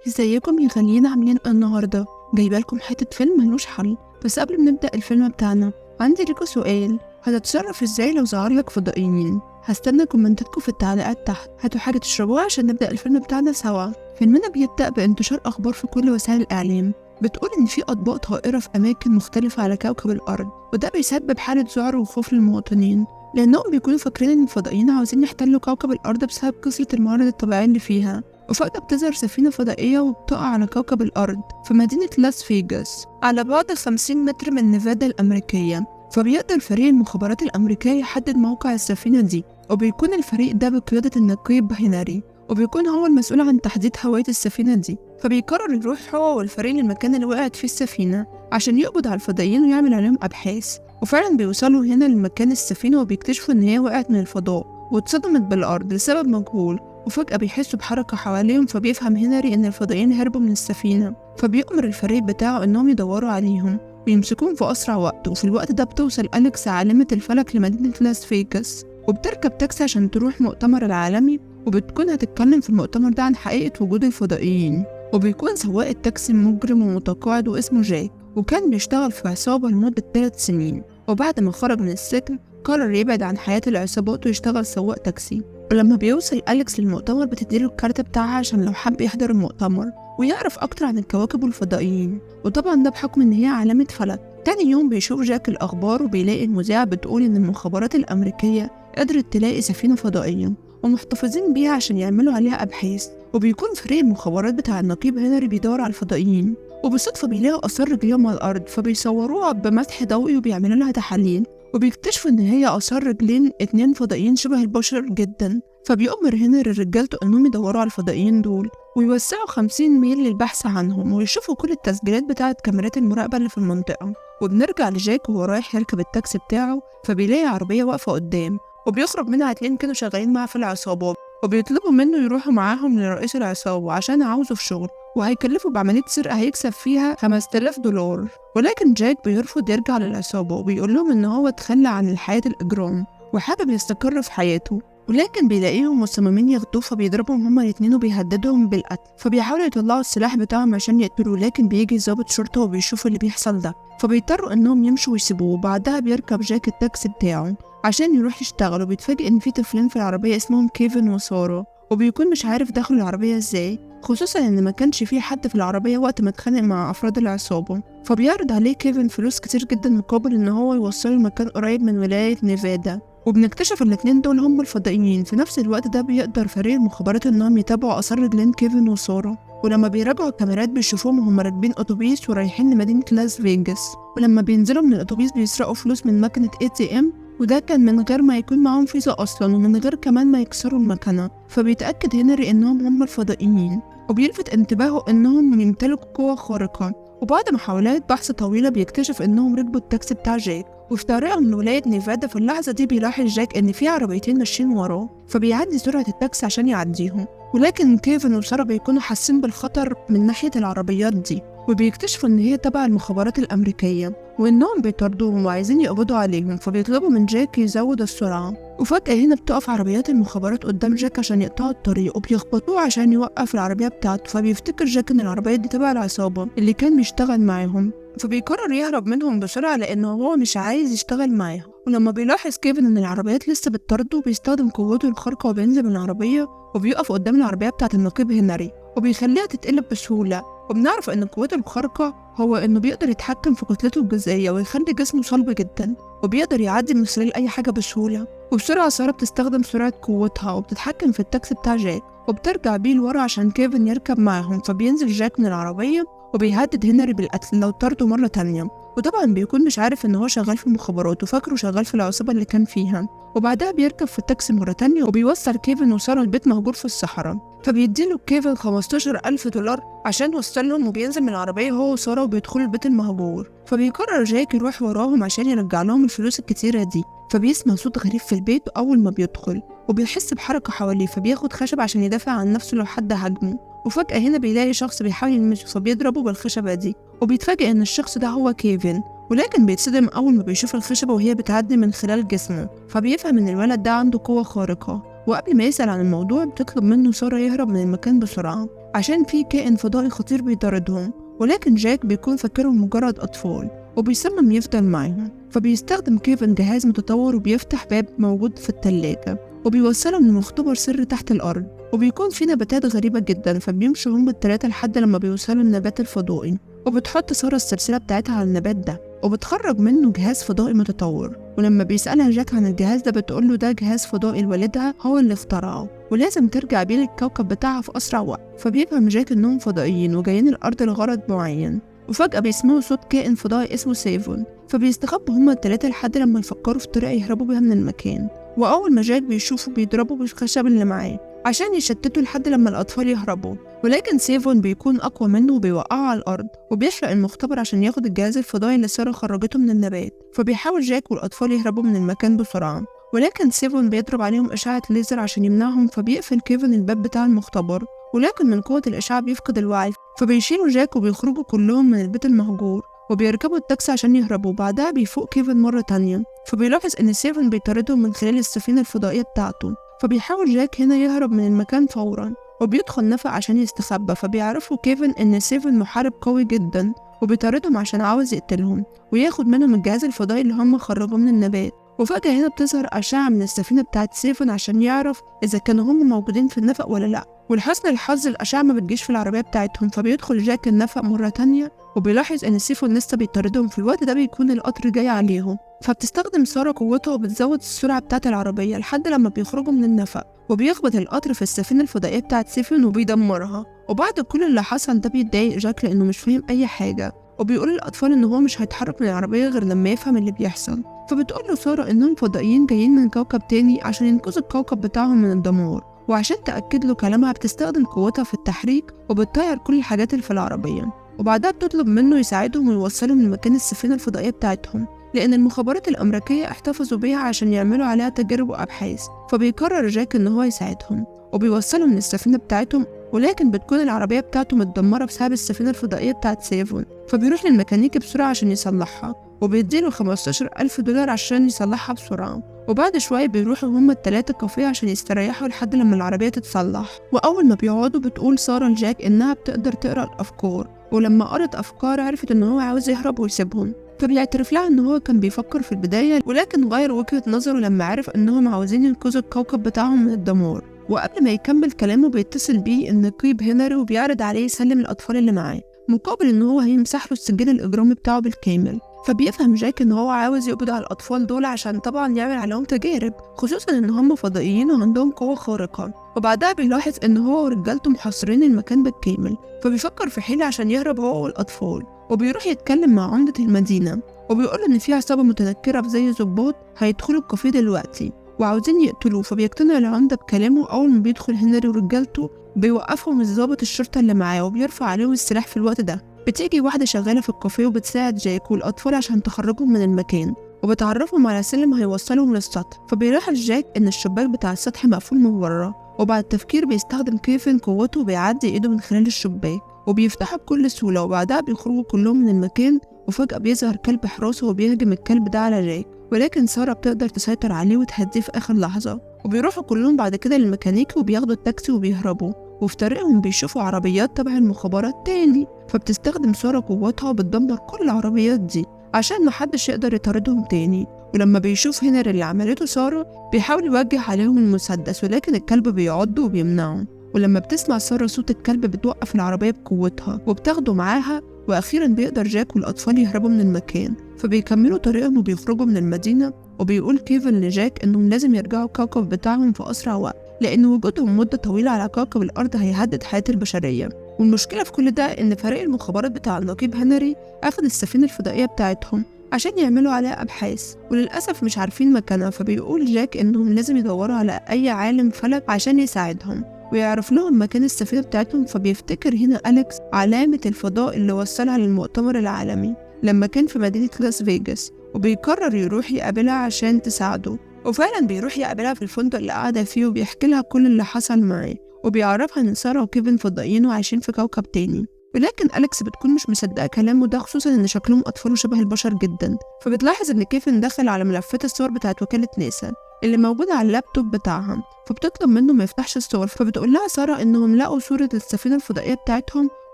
ازيكم يا غاليين؟ عاملين ايه النهارده؟ جايبه لكم حتة فيلم ملوش حل. بس قبل ما نبدا الفيلم بتاعنا عندي لكم سؤال: هتتصرف ازاي لو ظهر لك فضائيين؟ هستنى كومنتاتكم في التعليقات تحت. هاتوا حاجة تشربوها عشان نبدا الفيلم بتاعنا سوا. فيلمنا بيبدا بانتشار اخبار في كل وسائل الاعلام بتقول إن في أطباق طائرة في أماكن مختلفة على كوكب الأرض، وده بيسبب حالة ذعر وخوف للمواطنين لأنهم بيكونوا فاكرين إن الفضائيين عاوزين يحتلوا كوكب الأرض بسبب كثرة الموارد الطبيعية اللي فيها. وفجأة بتظهر سفينة فضائية وبتقع على كوكب الأرض في مدينة لاس فيغاس على بعد 50 متر من نيفادا الأمريكية. فبيقدر فريق المخابرات الأمريكية يحدد موقع السفينة دي، وبيكون الفريق ده بقيادة النقيب هنري، وبيكون هو المسؤول عن تحديد هوية السفينة دي. فبيقرر يروح هو والفريق للمكان اللي وقعت فيه السفينة عشان يقبض على الفضائيين ويعمل عليهم أبحاث. وفعلا بيوصلوا هنا لمكان السفينة وبيكتشفوا إن هي وقعت من الفضاء واتصدمت بالأرض لسبب مجهول. وفجأة بيحسوا بحركة حواليهم، فبيفهم هنري إن الفضائيين هربوا من السفينة، فبيأمر الفريق بتاعه إنهم يدوروا عليهم ويمسكوهم في أسرع وقت. وفي الوقت ده بتوصل أليكس عالمة الفلك لمدينة لاس فيغاس، وبتركب تاكسي عشان تروح مؤتمر العالمي، وبتكون هتتكلم في المؤتمر ده عن حقيقة وجود الفضائيين. وبيكون سواق التاكسي مجرم ومتقاعد واسمه جاك، وكان بيشتغل في عصابة لمدة 3 سنين، وبعد ما خرج من السجن قرر يبعد عن حياة العصابات ويشتغل سواق تاكسي. ولما بيوصل أليكس للمؤتمر بتديله الكارت بتاعها عشان لو حب يحضر المؤتمر ويعرف أكتر عن الكواكب والفضائيين، وطبعا ده بحكم إن هي عالمة فلك. تاني يوم بيشوف جاك الأخبار وبيلاقي المذيعة بتقول إن المخابرات الأمريكية قدرت تلاقي سفينة فضائية ومحتفظين بيها عشان يعملوا عليها أبحاث. وبيكون فريق المخابرات بتاع النقيب هنري بيدور على الفضائيين، وبالصدفة بيلاقوا آثار رجليهم على الأرض، فبيصوروها بمسح ضوئي وبيعملوا لها تحاليل، وبيكتشفوا إن هي آثار رجلين 2 فضائيين شبه البشر جدا. فبيأمر هنري رجالته إنهم يدوروا على الفضائيين دول ويوسعوا 50 ميل للبحث عنهم ويشوفوا كل التسجيلات بتاعة كاميرات المراقبة اللي في المنطقة. وبنرجع لجاك وهو رايح يركب التاكسي بتاعه، فبيلاقي عربية واقفة قدام، وبيخرج منها 2 كانوا شغالين معاه في العصابة، وبيطلبوا منه يروحوا معاهم لرئيس العصابة عشان عاوزه في شغل، وهيكلفه بعملية سرقة هيكسب فيها $5000. ولكن جاك بيرفض يرجع للعصابة وبيقول لهم إن هو اتخلى عن الحياة الإجرام وحابب يستقر في حياته، ولكن بيلاقيهم مصممين ياخدوه، فبيضربهم هما الاتنين وبيهددهم بالقتل. فبيحاولوا يطلعوا السلاح بتاعهم عشان يقتلوه، لكن بيجي ضابط شرطة وبيشوف اللي بيحصل ده، فبيضطروا إنهم يمشوا ويسيبوه. وبعدها بيركب جاك التاكسي بتاعه عشان يروح يشتغل، وبيتفاجئ إن في طفلين في العربية اسمهم كيفن وسارة، وبيكون مش عارف دخلوا العربية ازاي، خصوصا إن ما كانش في حد في العربية وقت ما اتخانق مع أفراد العصابة. فبيعرض عليه كيفن فلوس كتير جدا مقابل إن هو يوصله لمكان قريب من ولاية نيفادا. وبنكتشف الاتنين دول هم الفضائيين. في نفس الوقت ده بيقدر فريق المخابرات إنهم يتابعوا آثار رجلين كيفن وسارة، ولما بيراجعوا الكاميرات بيشوفوهم وهم راكبين أتوبيس ورايحين لمدينة لاس فيجاس. ولما بينزلوا من الأتوبيس بيسرقوا فلوس من مكنة ATM، وده كان من غير ما يكون معاهم فيزا أصلا ومن غير كمان ما يكسروا المكنة. فبيتأكد هنري إنهم هم الفضائيين، وبيلفت انتباهه إنهم يمتلكوا قوة خارقة. وبعد محاولات بحث طويلة بيكتشف إنهم ركبوا التاكسي بتاع جاك، وفي طريقهم لولاية نيفادا في اللحظة دي بيلاحظ جاك إن في عربيتين ماشيين وراه، فبيعدي سرعة التاكسي عشان يعديهم. ولكن كيفن وسارة بيكونوا حاسين بالخطر من ناحية العربيات دي، وبيكتشفوا إن هي تبع المخابرات الأمريكية وإنهم بيطاردوهم وعايزين يقبضوا عليهم، فبيطلبوا من جاك يزود السرعة. وفجأة هنا بتقف عربيات المخابرات قدام جاك عشان يقطعوا الطريق، وبيخبطوه عشان يوقف العربية بتاعته. فبيفتكر جاك إن العربية دي تبع العصابة اللي كان بيشتغل معاهم، فبيقرر يهرب منهم بسرعة لأنه هو مش عايز يشتغل معاهم. ولما بيلاحظ كيفن إن العربيات لسه بتطارده بيستخدم قوته الخارقة وبينزل من العربية وبيقف قدام العربية بتاعة النقيب هنري وبيخليها تتقلب بسهولة. وبنعرف إن قوته الخارقة هو إنه بيقدر يتحكم في كتلته الجزيئية ويخلي جسمه صلب جدا، وبيقدر يعدي من خلال أي حاجة بسهولة. وبسرعة سارة بتستخدم سرعة قوتها وبتتحكم في التاكسي بتاع جاك وبترجع بيه لورا عشان كيفن يركب معاهم. فبينزل جاك من العربية وبيهدد هنري بالقتل لو طرده مرة تانية، وطبعا بيكون مش عارف إن هو شغال في المخابرات وفاكره شغال في العصابة اللي كان فيها. وبعدها بيركب في التاكسي مرة تانية وبيوصل كيفن وسارة البيت مهجور في الصحراء. فبيديله كيفن $15,000 عشان يوصلهم، وبينزل من العربية هو وسارة وبيدخلوا البيت المهجور. فبيقرر جاك يروح وراهم عشان يرجع لهم الفلوس الكتيرة دي. فبيسمع صوت غريب في البيت أول ما بيدخل، وبيحس بحركة حواليه، فبياخد خشب عشان يدافع عن نفسه لو حد هاجمه. وفجأة هنا بيلاقي شخص بيحاول يلمسه فبيضربه بالخشبة دي، وبيتفاجئ إن الشخص ده هو كيفن، ولكن بيتصدم أول ما بيشوف الخشبة وهي بتعدي من خلال جسمه. فبيفهم إن الولد ده عنده قوة خارقة، وقبل ما يسأل عن الموضوع بتطلب منه سارة يهرب من المكان بسرعة. عشان في كائن فضائي خطير بيطاردهم، ولكن جاك بيكون فاكرهم مجرد أطفال وبيصمم يفضل معاهم. فبيستخدم كيفن جهاز متطور وبيفتح باب موجود في التلاجة وبيوصلهم لمختبر سري تحت الأرض، وبيكون في نباتات غريبة جدا. فبيمشوا هم التلاتة لحد لما بيوصلوا النبات الفضائي، وبتحط سارة السلسلة بتاعتها على النبات ده وبتخرج منه جهاز فضائي متطور. ولما بيسألها جاك عن الجهاز ده بتقوله ده جهاز فضائي لوالدها هو اللي اخترعه ولازم ترجع بيه للكوكب بتاعها في أسرع وقت. فبيفهم جاك إنهم فضائيين وجايين الأرض لغرض معين، وفجأة بيسمعوا صوت كائن فضائي اسمه سيفون، فبيستخبوا هما التلاتة لحد لما يفكروا في طريقة يهربوا بيها من المكان. وأول ما جاك بيشوفه بيضربه بالخشب اللي معاه عشان يشتتوا لحد لما الأطفال يهربوا، ولكن سيفون بيكون أقوى منه وبيوقعه على الأرض وبيحرق المختبر عشان ياخد الجهاز الفضائي اللي سارة خرجته من النبات. فبيحاول جاك والأطفال يهربوا من المكان بسرعة، ولكن سيفون بيضرب عليهم إشعة ليزر عشان يمنعهم. فبيقفل كيفن الباب بتاع المختبر، ولكن من قوة الإشعة بيفقد الوعي. فبيشيلوا جاك وبيخرجوا كلهم من البيت المهجور وبيركبوا التاكسي عشان يهربوا. بعدها بيفوق كيفن مرة تانية، فبيلاحظ إن سيفون بيطاردهم من خلال السفينة الفضائية بتاعته. فبيحاول جاك هنا يهرب من المكان فورا وبيدخل نفق عشان يستخبى. فبيعرفوا كيفن إن سيفون محارب قوي جدا وبيطاردهم عشان عاوز يقتلهم وياخد منهم الجهاز الفضائي اللي هم خرجوه من النبات. وفجأة هنا بتظهر أشعة من السفينة بتاعت سيفون عشان يعرف إذا كانوا هم موجودين في النفق ولا لأ. ولحسن الحظ الأشعة ما بتجيش في العربية بتاعتهم، فبيدخل جاك النفق مرة تانية وبيلاحظ إن سيفون لسه بيطاردهم. في الوقت ده بيكون القطر جاي عليهم، فبتستخدم سارة قوتها وبتزود السرعة بتاعت العربية لحد لما بيخرجوا من النفق، وبيخبط القطر في السفينة الفضائية بتاعت سيفون وبيدمرها. وبعد كل اللي حصل ده بيتضايق جاك لأنه مش فاهم أي حاجة، وبيقول للأطفال إن هو مش هيتحرك من العربية غير لما يفهم اللي بيحصل. فبتقول له سارة إنهم فضائيين جايين من كوكب تاني عشان ينقذوا الكوكب بتاعهم من الدمار، وعشان تأكد له كلامها بتستخدم قوتها في التحريك وبتطير كل الحاجات اللي في العربية. وبعدها بتطلب منه يساعدهم ويوصلهم لمكان السفينة الفضائية بتاعتهم، لأن المخابرات الأمريكية احتفظوا بيها عشان يعملوا عليها تجارب وأبحاث. فبيقرر جاك إن هو يساعدهم وبيوصلهم للسفينة بتاعتهم، ولكن بتكون العربية بتاعته متدمرة بسبب السفينة الفضائية بتاعت سيفون. فبيروح للميكانيكي بسرعة عشان يصلحها، وبيديله $15,000 عشان يصلحها بسرعة. وبعد شوية بيروحوا هما التلاتة كافيه عشان يستريحوا لحد لما العربية تتصلح. وأول ما بيقعدوا بتقول سارة لجاك إنها بتقدر تقرأ الأفكار، ولما قرت أفكار عرفت إن هو عاوز يهرب ويسيبهم. فبيعترف لها إن هو كان بيفكر في البداية، ولكن غير وجهة نظره لما عرف إنهم عاوزين ينقذوا الكوكب بتاعهم من الدمار. وقبل ما يكمل كلامه بيتصل بيه النقيب هنري وبيعرض عليه يسلم الأطفال اللي معاه مقابل إن هو هيمسح له السجل الإجرامي بتاعه بالكامل. فبيفهم جاك إن هو عاوز يقبض على الأطفال دول عشان طبعا يعمل عليهم تجارب، خصوصا إن هم فضائيين وعندهم قوة خارقة. وبعدها بيلاحظ إن هو ورجالته محاصرين المكان بالكامل، فبيفكر في حيلة عشان يهرب هو والأطفال. وبيروح يتكلم مع عمدة المدينة وبيقول إن في عصابة متنكرة بزي ظباط هيدخلوا الكافيه دلوقتي وعاوزين يقتلوه. فبيقتنع العمدة بكلامه. أول ما بيدخل هنري ورجالته بيوقفهم الضابط الشرطة اللي معاه وبيرفع عليهم السلاح. في الوقت ده بتيجي واحدة شغالة في الكافيه وبتساعد جاك والأطفال عشان تخرجهم من المكان، وبتعرفهم على سلم هيوصلهم للسطح. فبيلاحظ جاك إن الشباك بتاع السطح مقفول من بره، وبعد تفكير بيستخدم كيفن قوته وبيعدي إيده من خلال الشباك وبيفتحه بكل سهولة. وبعدها بيخرجوا كلهم من المكان، وفجأة بيظهر كلب حراسة وبيهجم الكلب ده على جاك، ولكن سارة بتقدر تسيطر عليه وتهديه في آخر لحظة. وبيروحوا كلهم بعد كده للميكانيكي وبياخدوا التاكسي وبيهربوا. وفي طريقهم بيشوفوا عربيات تبع المخابرات تاني، فبتستخدم سارة قوتها وبتدمر كل العربيات دي عشان محدش يقدر يطاردهم تاني. ولما بيشوف هنري اللي عملته سارة بيحاول يوجه عليهم المسدس، ولكن الكلب بيعضه وبيمنعه. ولما بتسمع سارة صوت الكلب بتوقف العربية بقوتها وبتاخده معاها. وأخيرا بيقدر جاك والأطفال يهربوا من المكان، فبيكملوا طريقهم وبيخرجوا من المدينة. وبيقول كيفن لجاك إنهم لازم يرجعوا الكوكب بتاعهم في أسرع وقت، لأن وجودهم مدة طويلة على كوكب الأرض هيهدد حياة البشرية. والمشكلة في كل ده إن فريق المخابرات بتاع النقيب هنري أخد السفينة الفضائية بتاعتهم عشان يعملوا عليها أبحاث، وللأسف مش عارفين مكانها. فبيقول جاك إنهم لازم يدوروا على أي عالم فلك عشان يساعدهم ويعرف لهم مكان السفينة بتاعتهم. فبيفتكر هنا أليكس علامة الفضاء اللي وصلها للمؤتمر العالمي لما كان في مدينة لاس فيجاس، وبيقرر يروح يقابلها عشان تساعده. وفعلا بيروح يقابلها في الفندق اللي قاعدة فيه وبيحكي لها كل اللي حصل معاه، وبيعرفها إن سارة وكيفن فضائيين وعايشين في كوكب تاني. ولكن أليكس بتكون مش مصدقة كلامه ده، خصوصا إن شكلهم أطفال وشبه البشر جدا. فبتلاحظ إن كيفن دخل على ملفات الصور بتاعت وكالة ناسا اللي موجودة على اللابتوب بتاعها، فبتطلب منه ما يفتحش الصور. فبتقول لها سارة إنهم لقوا صورة السفينة الفضائية بتاعتهم،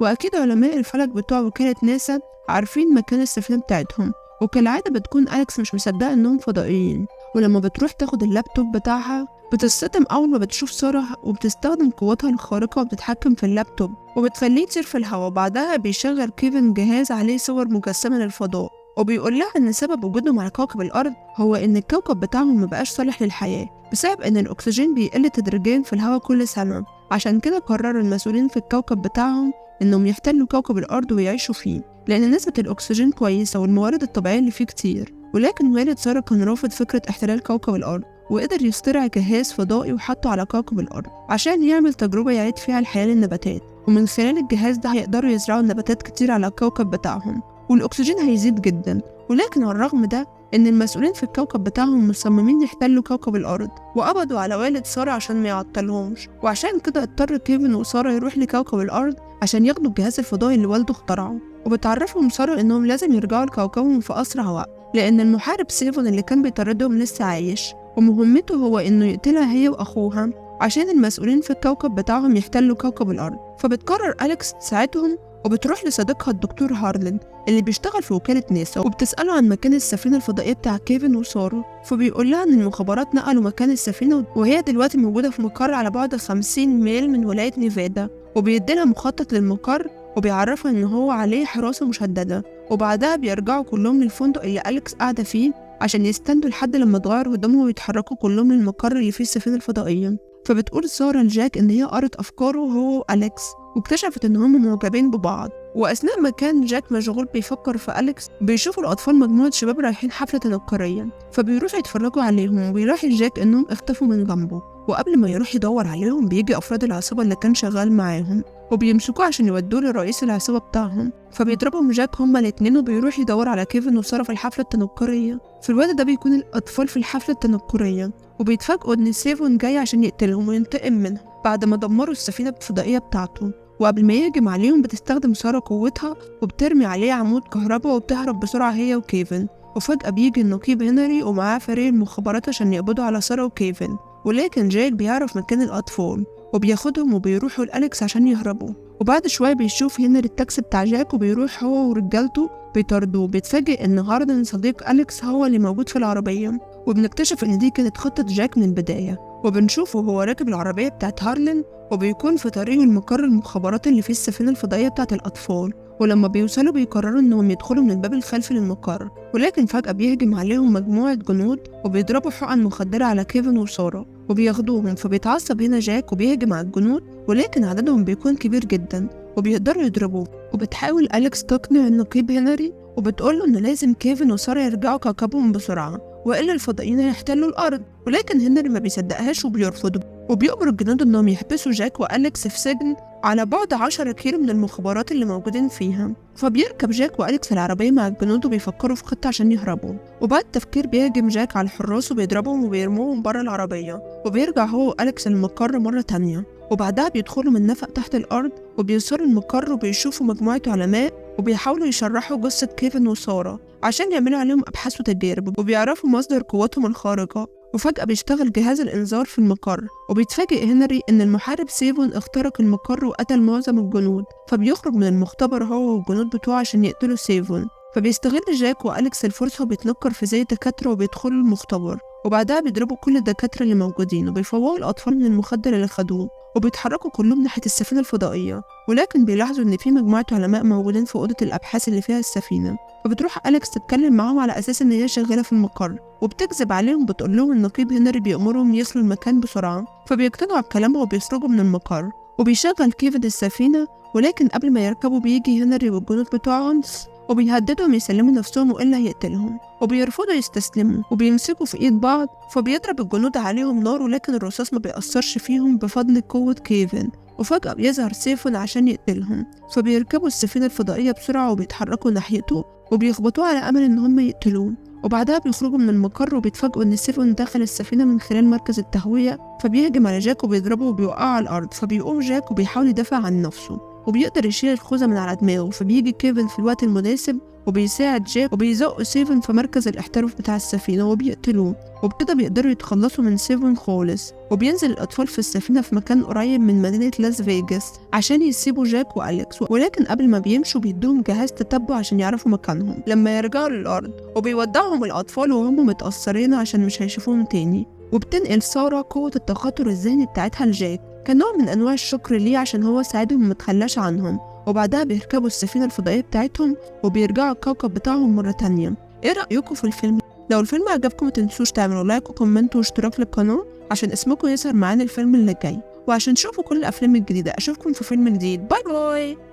وأكيد علماء الفلك بتوع وكالة ناسا عارفين مكان السفينة بتاعتهم. وكالعادة بتكون أليكس مش مصدقة إنهم فضائيين، ولما بتروح تاخد اللابتوب بتاعها بتتصدم أول ما بتشوف سارة وبتستخدم قوتها الخارقة وبتتحكم في اللابتوب وبتخليه يطير في الهواء. بعدها بيشغل كيفن جهاز عليه صور مجسمة للفضاء، وبيقول لها إن سبب وجودهم على كوكب الأرض هو إن الكوكب بتاعهم مبقاش صالح للحياة بسبب إن الأكسجين بيقل تدريجيا في الهواء كل سنة. عشان كده قرروا المسؤولين في الكوكب بتاعهم إنهم يحتلوا كوكب الأرض ويعيشوا فيه، لأن نسبة الأكسجين كويسة والموارد الطبيعية اللي فيه كتير. ولكن والد سارة كان رافض فكرة احتلال كوكب الأرض، وقدر يخترع جهاز فضائي وحطه على كوكب الأرض عشان يعمل تجربة يعيد فيها الحياة للنباتات، ومن خلال الجهاز ده هيقدروا يزرعوا نباتات كتير على الكوكب بتاعهم والأكسجين هيزيد جدا. ولكن على الرغم ده إن المسؤولين في الكوكب بتاعهم مصممين يحتلوا كوكب الأرض، وقبضوا على والد سارة عشان ما يعطلهمش. وعشان كده اضطر كيفن وسارة يروح لكوكب الأرض عشان ياخدوا الجهاز الفضائي اللي والده اخترعه. وبتعرفهم سارة إنهم لازم يرجعوا لكوكبهم في أسرع وقت، لأن المحارب سيفون اللي كان بيطاردهم لسه عايش، ومهمته هو إنه يقتلها هي وأخوها عشان المسؤولين في الكوكب بتاعهم يحتلوا كوكب الأرض. فبتقرر أليكس تساعدهم، وبتروح لصديقها الدكتور هارلين اللي بيشتغل في وكالة ناسا، وبتسأله عن مكان السفينة الفضائية بتاع كيفن وسارة. فبيقول لها إن المخابرات نقلوا مكان السفينة وهي دلوقتي موجودة في مقر على بعد 50 ميل من ولاية نيفادا، وبيديلها مخطط للمقر وبيعرفها إن هو عليه حراسة مشددة. وبعدها بيرجعوا كلهم للفندق اللي أليكس قاعدة فيه عشان يستندوا لحد لما تغير هدومهم ويتحركوا كلهم للمقر اللي فيه السفينة الفضائية. فبتقول سارة لجاك إن هي قرت أفكاره هو وأليكس، واكتشفت إن هما معجبين ببعض. وأثناء ما كان جاك مشغول بيفكر في أليكس، بيشوفوا الأطفال مجموعة شباب رايحين حفلة تنكرية، فبيروحوا يتفرجوا عليهم، وبيلاحظ جاك إنهم اختفوا من جنبه. وقبل ما يروح يدور عليهم بيجي أفراد العصابة اللي كان شغال معاهم وبيمسكوه عشان يودوه لرئيس العصابة بتاعهم. فبيضربهم جاك هما الاتنين وبيروح يدور على كيفن وسارة في الحفلة التنكرية. في الوقت ده بيكون الأطفال في الحفلة التنكرية، وبيتفاجئوا إن سيفون جاي عشان يقتلهم وينتقم منهم بعد ما دمروا السفينة الفضائية بتاعته. وقبل ما يهجم عليهم بتستخدم سارة قوتها وبترمي عليه عمود كهرباء وبتهرب بسرعة هي وكيفن. وفجأة بيجي النقيب هنري ومعاه فريق المخابرات عشان يقبضوا على سارة وكيفن، ولكن جاك بيعرف مكان الأطفال وبياخدهم وبيروحوا لأليكس عشان يهربوا. وبعد شوية بيشوف هنري التاكسي بتاع جاك وبيروح هو ورجالته بيطاردوه. بيتفاجئ إن هاردن صديق أليكس هو اللي موجود في العربية، وبنكتشف إن دي كانت خطة جاك من البداية. وبنشوفه وهو راكب العربية بتاعت هارلين وبيكون في طريقه لمقر المخابرات اللي فيه السفينة الفضائية بتاعت الأطفال. ولما بيوصلوا بيقرروا إنهم يدخلوا من الباب الخلفي للمقر، ولكن فجأة بيهجم عليهم مجموعة جنود وبيضربوا حقن مخدرة على كيفن وسارة وبياخدوهم. فبيتعصب هنا جاك وبيهجم على الجنود، ولكن عددهم بيكون كبير جدا وبيقدروا يضربوه. وبتحاول أليكس تقنع النقيب هنري وبتقوله إنه لازم كيفن وسارة يرجعوا كوكبهم بسرعة وإلا الفضائيين هيحتلوا الأرض، ولكن هنري ما بيصدقهاش وبيرفض، وبيأمر الجنود إنهم يحبسوا جاك وأليكس في سجن على بعد 10 كيلو من المخابرات اللي موجودين فيها. فبيركب جاك وأليكس العربية مع الجنود وبيفكروا في خطة عشان يهربوا. وبعد تفكير بيهجم جاك على الحراس وبيضربهم وبيرموهم بره العربية، وبيرجع هو وأليكس المقر مرة تانية. وبعدها بيدخلوا من نفق تحت الأرض وبيوصلوا المقر وبيشوفوا مجموعة علماء وبيحاولوا يشرحوا جثة كيفن وسارة عشان يعملوا عليهم أبحاث وتجارب، وبيعرفوا مصدر قوتهم الخارقة. وفجأة بيشتغل جهاز الإنذار في المقر، وبيتفاجئ هنري إن المحارب سيفون اخترق المقر وقتل معظم الجنود. فبيخرج من المختبر هو والجنود بتوعه عشان يقتلوا سيفون. فبيستغل جاك وأليكس الفرصة وبيتنكر في زي دكاترة وبيدخلوا المختبر، وبعدها بيضربوا كل الدكاترة اللي موجودين وبيفوقوا الأطفال من المخدر اللي خدوه، وبيتحركوا كلهم ناحية السفينة الفضائية. ولكن بيلاحظوا إن في مجموعة علماء موجودين في أوضة الأبحاث اللي فيها السفينة. فبتروح أليكس تتكلم معاهم على أساس إن هي شغالة في المقر، وبتكذب عليهم بتقول لهم إن نقيب هنري بيأمرهم يصلوا المكان بسرعة. فبيقتنعوا بكلامها وبيخرجوا من المقر، وبيشغل كيفن السفينة، ولكن قبل ما يركبوا بيجي هنري والجنود بتوعهم وبيهددهم يسلموا نفسهم وإلا هيقتلهم، وبيرفضوا يستسلموا وبيمسكوا في إيد بعض. فبيضرب الجنود عليهم نار، ولكن الرصاص ما بيأثرش فيهم بفضل قوة كيفن. وفجأة بيظهر سيفون عشان يقتلهم، فبيركبوا السفينة الفضائية بسرعة وبيتحركوا ناحيته وبيخبطوه على أمل إن هم يقتلوه. وبعدها بيخرجوا من المقر وبيتفاجئوا إن سيفون دخل السفينة من خلال مركز التهوية، فبيهجم على جاك وبيضربه وبيوقعه على الأرض. فبيقوم جاك وبيحاول يدافع عن نفسه وبيقدر يشيل الخوذة من على دماغه. فبيجي كيفن في الوقت المناسب وبيساعد جاك وبيزقوا سيفن في مركز الاحتراف بتاع السفينة وبيقتلوه، وبكده بيقدروا يتخلصوا من سيفن خالص. وبينزل الأطفال في السفينة في مكان قريب من مدينة لاس فيجاس عشان يسيبوا جاك وأليكس، ولكن قبل ما بيمشوا بيدوهم جهاز تتبع عشان يعرفوا مكانهم لما يرجعوا للأرض. وبيودعهم الأطفال وهم متأثرين عشان مش هيشوفوهم تاني. وبتنقل سارة قوة التخاطر الذهني بتاعتها لجاك كنوع من أنواع الشكر ليه عشان هو ساعدهم ومتخلاش عنهم. وبعدها بيركبوا السفينة الفضائية بتاعتهم وبيرجعوا الكوكب بتاعهم مرة تانية. ايه رأيكم في الفيلم؟ لو الفيلم عجبكم متنسوش تعملوا like و comment واشتراك للقناة عشان اسمكم يظهر معانا الفيلم اللي جاي، وعشان تشوفوا كل الأفلام الجديدة. أشوفكم في فيلم جديد. bye bye.